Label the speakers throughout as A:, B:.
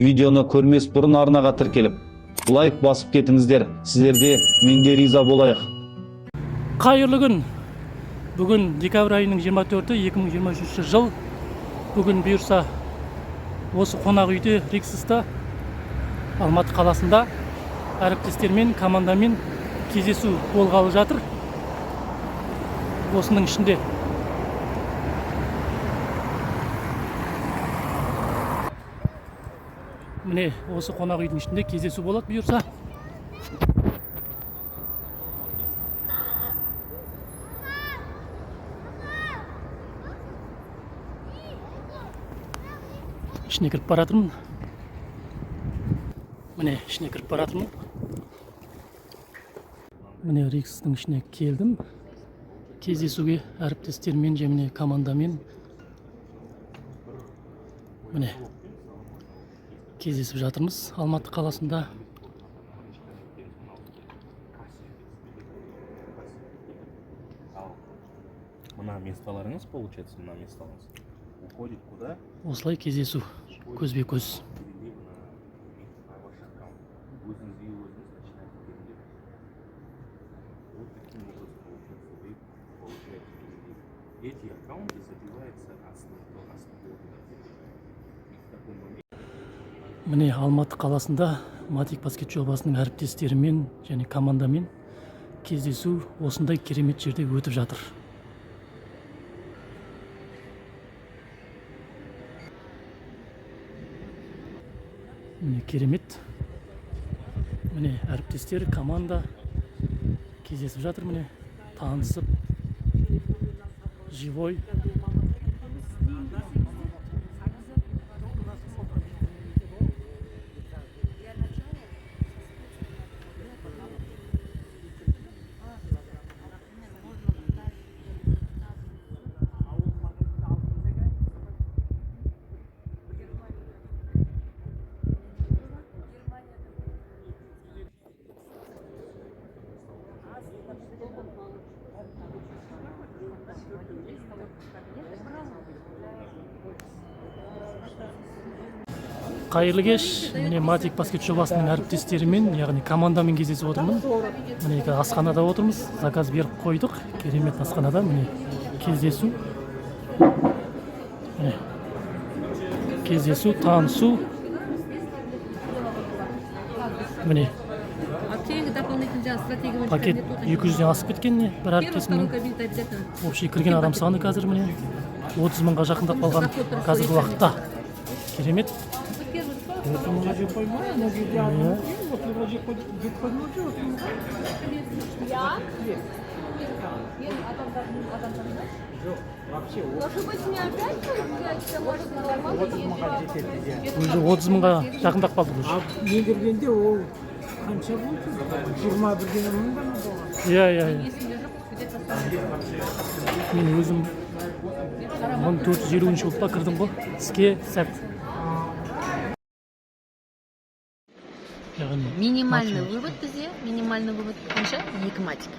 A: Видеоны көрмес бұрын арнаға тіркеліп, лайк басып кетіңіздер. Сіздер де, мен де риза болайық.
B: Қайырлы күн! Бүгін декабрь айының 24-і, 2023 жыл. Бүгін бұйырса, осы қонақ үйде, Риксоста, Алматы қаласында әріптестермен, командамен кездесу болғалы жатыр. Осының ішінде міне, осы қонақ үйдің ішінде кездесу болады бұйырса. Ішіне кіріп бара жатырмын. Міне, ішіне кіріп бара жатырмын. Міне, Рикстің ішіне келдім кездесуге әріптестермен және, міне, командамен. Міне, кездесіп жатырмыз Алматы қаласында.
C: Мына местоларыңыз, получается, мына местоларыңыз уходит куда?
B: Осылай кездесу көзбе көз.
C: Перелив на ваш аккаунт. Өзіңізге өзіңіз начинаете переливать. Вот таким образом, получается, вы получаете перелив. Эти аккаунты забиваются основного. И в таком моменте
B: Міне, Алматы қаласында Матик Баскет жобасының әріптестерімен және командамен кездесу осындай керемет жерде өтіп жатыр. Міне, керемет. Міне, әріптестер, команда кездесіп жатыр, міне, танысып, живой. Қайырлы кеш! Міне, Матик Баскет жобасының әріптестерімен, яғни командамен кездесіп отырмын. Міне, асханада отырмыз, заказ беріп қойдық. Керемет асханада, міне, кездесу. Міне, кездесу, танысу, міне.
D: А кейінгі дополнительный жаңағы стратегия бойынша
B: Пакет
D: кабинет.
B: 200-ден асып кеткен, не, бір
D: Первый,
B: әріптесімнің.
D: второй кабинет обязательно.
B: Общий кірген адам саны қазір, міне, 30 мыңға жақындап қалған қазіргі уақытта. Керемет.
D: Первый,
E: Отыз мыңға жеп қоймай, ана жерде
B: Иә.
E: 30 мыңға жеп қоймай, 30 мыңға. Жоқ, вообще
F: Может быть, мне опять взять домашний нормально?
E: 30 мыңға жетеді, иә.
B: Уже 30 мыңға жақындап қалдық уже.
E: Ал мен кіргенде ол қанша болды? 21 бірдеңе мың ба болған?
B: Иә.
D: Есімде жоқ, где-то.
B: Мен өзім 1450-ші болып па кірдім ғой іске сәт, яғни
D: Минимальный
B: максимум.
D: Вывод бізде, минимальный вывод қанша? Екі матик.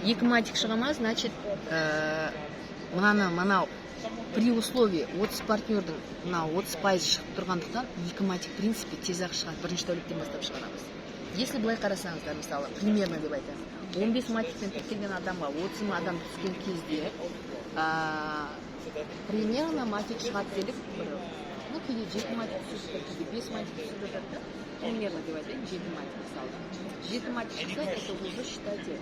D: Екі матик шыға ма, значит, мынаны, мынау при условии 30 партнердің мынау 30% шығып тұрғандықтан, екі матик, в принципе, тез ақ шығады, бірінші тәуліктен бастап шығарамыз. Если былай қарасаңыздар, мысалы, примерно деп айтайын, 15 матикпен тіркелген адамға 30 мың адам түскен кезде, примерно матик шығады делік бір, ну, кейде жеті матик түсіп жатады, кейде бес матик түсіп жатады да. Примерно деп айтайын, жеті матик, мысалы, жеті матик шықса, это уже, считайте,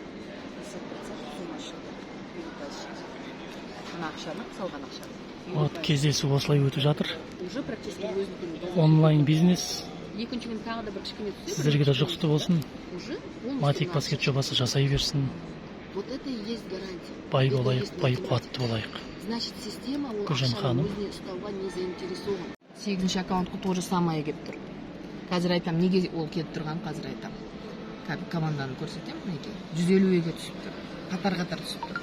D: 50% сумма шықты, 50% шықты мына ақшаның, салған ақшаның 50%.
B: Вот, кездесу осылай өтіп жатыр.
D: Уже практически өзінікін.
B: Онлайн бизнес
D: Екінші күні тағы да бір кішкене түссе,
B: сіздерге де жұғысты болсын.
D: Уже полностью
B: Матик
D: мына
B: Баскет жобасы жасай берсін.
D: Вот это и есть гарантия.
B: Бай
D: Это и
B: болайық,
D: есть
B: бай
D: математика.
B: қуатты болайық.
D: Значит, система ол
B: Гүлжан
D: ақшаны
B: ханым.
D: өзіне ұстауға не заинтересован. Сегізінші аккаунтқа то же самое келіп тұр. Қазір айтамын, неге ол келіп тұрғанын қазір айтамын. Қазір команданы көрсетемін, мінекей. 150-ге түсіп тұр. Қатар-қатар түсіп тұр.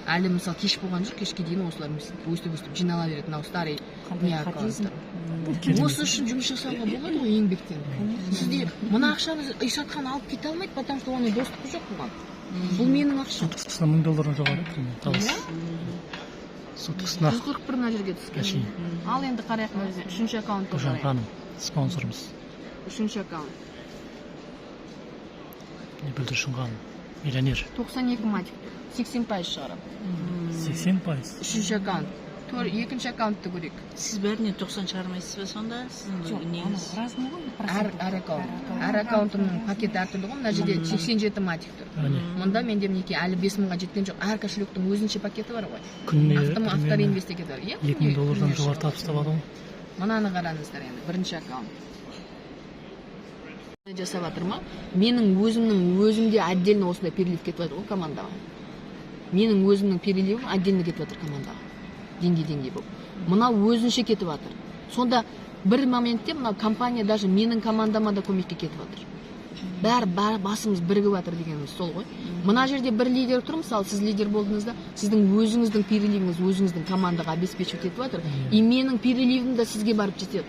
D: Әлі, мысалы, кеш болған жоқ, кешке дейін осылар өстіп өстіп жинала береді. Мынау старый не аккаунттар. Осы үшін жұмыс жасауға болады ғой, еңбектен. Сізде мына ақшаны Исатхан алып кете алмайды, потому что оның доступы жоқ бұған. Бұл менің ақшам.
B: Суткасына 1000 доллардан жоғары примерно табыс.
D: Иә.
B: Суткасына.
D: 141 мына жерге түскен.
B: Әшейін.
D: Ал енді қарайық, мына жерде үшінші аккаунтқа
B: Гүлжан
D: қарайық.
B: ханым. Спонсорымыз.
D: Үшінші аккаунт.
B: Міне, Бүлдіршін ханым, миллионер.
D: 92 матик тұр. 80% шығарады.
B: 80%.
D: Үшінші аккаунт. Екінші аккаунтты көрейік.
G: Сіз бәріне 90 шығармайсыз ба сонда? Сіздің неңіз?
H: Разный ғой.
D: Әр аккаунт. Әр аккаунтымның пакеті әртүрлі ғой. Мына жерде 87 матик тұр.
B: Міне.
D: Мұнда менде, мінекей, әлі 5000-ға жеткен жоқ. Әр кошелектің өзінше пакеті бар ғой.
B: Күніне
D: Автореинвест деген бар. Иә,
B: 2000 доллардан
D: күніне
B: жоғары
D: шығады.
B: Табыс табады ғой.
D: Мынаны қараңыздар енді, бірінші аккаунт. Жасап жатыр ма? Менің өзімнің өзімде отдельно осындай перелив кетіп жатыр ғой командаға. Менің өзімнің переливім отдельно кетіп жатыр командаға. Деңгей деңгей болып. Мынау өзінше кетіп жатыр. Сонда бір моментте мынау компания даже менің командама да көмекке кетіп жатыр. Бәрі, бәрі басымыз бірігіп жатыр дегеніміз сол ғой. Мына жерде бір лидер тұр, мысалы, сіз лидер болдыңыз да, сіздің өзіңіздің переливіңіз өзіңіздің командаға обеспечивать етіп жатыр. И менің переливім де сізге барып жетеді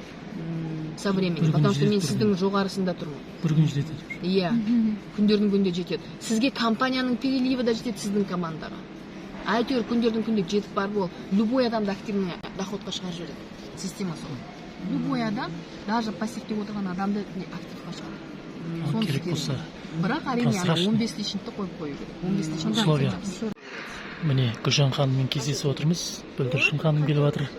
D: со временем,
B: Бір күн
D: потому что мен
B: жетеді, бір
D: сіздің жоғарысында тұрмын.
B: Бір күн жетеді.
D: Иә, күндердің күнде жетеді. Сізге компанияның переливі да жетеді сіздің командаға. Әйтеуір күндердің күнде жетіп барып, ол любой адамды активный доходқа шығарып жібереді. Система сол. Любой адам, даже пассивте отырған адамды не, активқа шығарады.
B: Ал
D: Сонысы
B: керек
D: керемет.
B: болса,
D: Бірақ, әрине, ана
B: прозрачный.
D: 15 личникті қойып қою керек. 15 личник.
B: Условия. Міне, Гүлжан ханыммен кездесіп отырмыз. Бүлдіршін ханым келіп жатыр.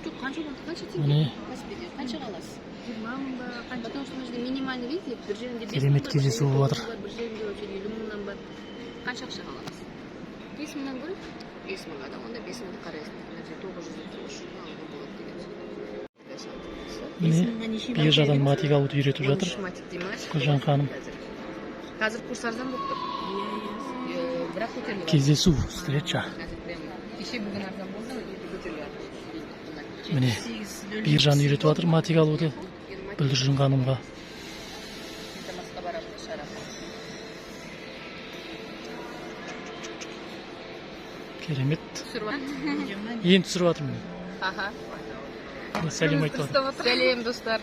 D: Жоқ, қанша болды? Қанша теңге?
B: Міне.
D: Каспийде қаншаға аласыз? 20 мың ба? Қанша? Потому что мына жерде минимальный, видите, бір жерінде 5
B: Керемет
D: мың бар, бір
B: кездесу
D: жерінде
B: болып
D: 9
B: жатыр.
D: мың бар, бір жерінде вообще 50 мыңнан бар. Қанша ақшаға аласыз? 5 мыңнан гөрі? 5 мыңға да, онда 5 мыңды қарайсың. Мына жерде 900 деп тұр, 300 алуға болады деген сөз.
B: Міне, биржадан матик алуды үйретіп жатыр
D: 13 матик дей ма?
B: Гүлжан ханым.
D: Қазір курс арзан болып тұр. Бірақ көтеріліп жатыр.
B: Кездесу, встреча.
D: Қазір прям кеше, бүгін арзан болды, енді көтеріліп жатыр.
B: Міне, биржаны үйретіп жатыр матик алуды Бүлдіршін ханымға.
D: Дамасқа барамыз, шарап.
B: Керемет.
D: Түсіріп жатыр.
B: Енді түсіріп жатырмын.
D: Аха.
B: Міне, сәлем айтып жатыр.
D: Сәлем, достар.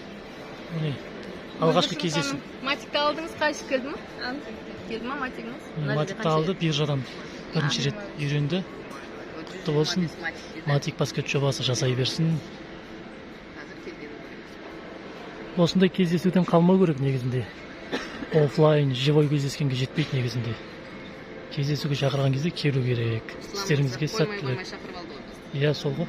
B: Міне, алғашқы кездесу.
D: Матикті алдыңыз, қайсы келді ма? Келді ма матигіңіз?
B: Міне, матикті алды, биржадан бірінші рет үйренді. Құтты болсын. Матик баскет жобасы жасай берсін. Осындай кездесуден қалмау керек негізінде. Офлайн, живой кездескенге жетпейді негізінде. Кездесуге шақырған кезде келу керек. Істеріңізге сәттілік.
D: Қоймай шақырып алды ғой бізді.
B: Иә, сол ғой.